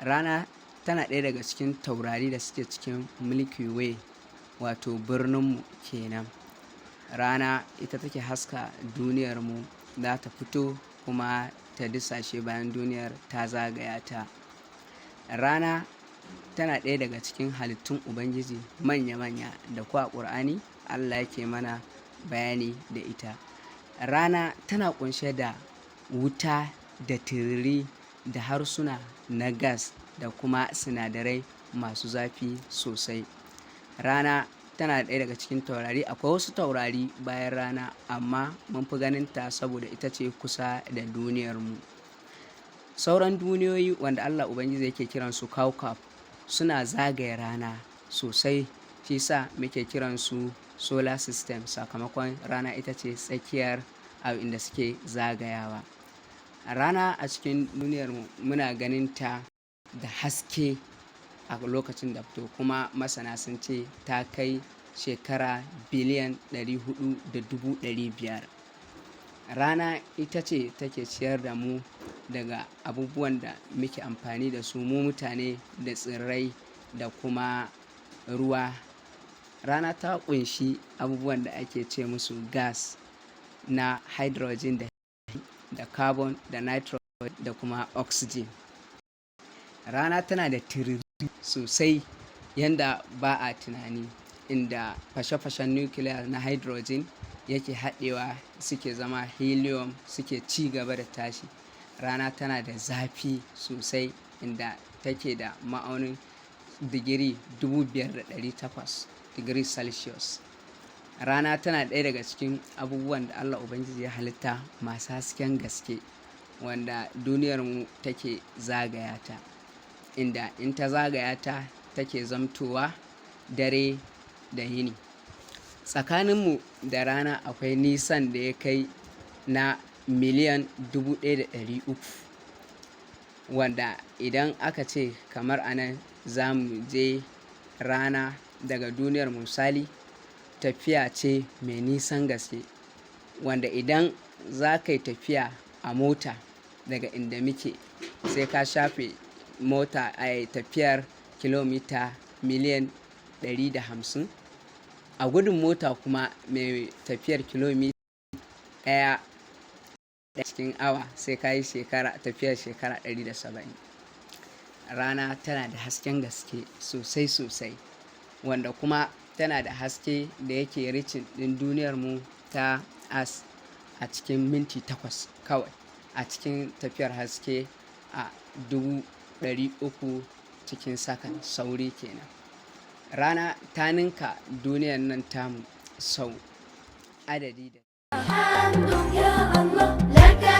Rana tana ɗaya daga cikin taurari da suke cikin Milky Way, wato birninmu kenan. Rana ita take haska duniyarmu, za ta fito kuma ta disashe bayan duniyar ta zagaya ta. Rana tana ɗaya daga cikin halittun Ubangiji manya-manya da ko a Ƙur'ani Allah yake mana bayani da ita. Rana tana ƙunshe da wuta da tururi da harsuna na gas da kuma sinadarai masu zafi sosai. Rana tana ɗaya daga cikin taurari. Akwai wasu taurari bayan rana, amma mun fi ganinta saboda ita ce kusa da duniyarmu. Sauran duniyoyi wanda Allah Ubangiji yake kiransu kawkab suna zagaye rana sosai, shi sa muke kiransu solar system, sakamakon rana ita ce tsakiyar abin da suke zagayawa. Rana a cikin duniyarmu muna ganinta da haske a lokacin da fito, kuma masana sun ce ta kai shekara biliyan 400,500. Rana ita ce take ciyar da mu daga abubuwan da muke amfani da su mu mutane da tsirrai da kuma ruwa. Rana ta ƙunshi abubuwan da ake ce musu gas na hydrogen da carbon da nitrogen da kuma oxygen. Rana tana da tururi sosai yanda ba a tunani, inda fashe-fashen nukiliya na hydrogen yake haɗewa suke zama helium suke ci gaba da tashi. Rana tana da zafi sosai, inda take da ma'aunin digiri 5800 degree Celsius. Rana tana ɗaya daga cikin abubuwan da Allah Ubangiji ya halitta masu hasken gaske wanda duniyarmu take zagaya ta, inda in ta zagaya ta take zamtowa dare da yini. Tsakaninmu da rana akwai nisan da ya kai na miliyan 1300, wanda idan aka ce kamar a nan za mu je rana daga duniyar, misali, tafiya ce mai nisan gaske, wanda idan za ka yi tafiya a mota daga inda muke, sai ka shafe mota a tafiyar kilomita miliyan 150. A gudun mota kuma mai tafiyar kilomita 1 cikin awa, sai ka yi shekara tafiyar shekara 170. Rana tana da hasken gaske sosai sosai, wanda kuma tana da haske da yake reaching ɗin duniyarmu ta Earth a cikin minti 8 kawai, a cikin tafiyar haske a 300,000 cikin sakan, sauri kenan. Rana ta ninka duniyar nan tamu sau adadi da الحمد يا الله لك.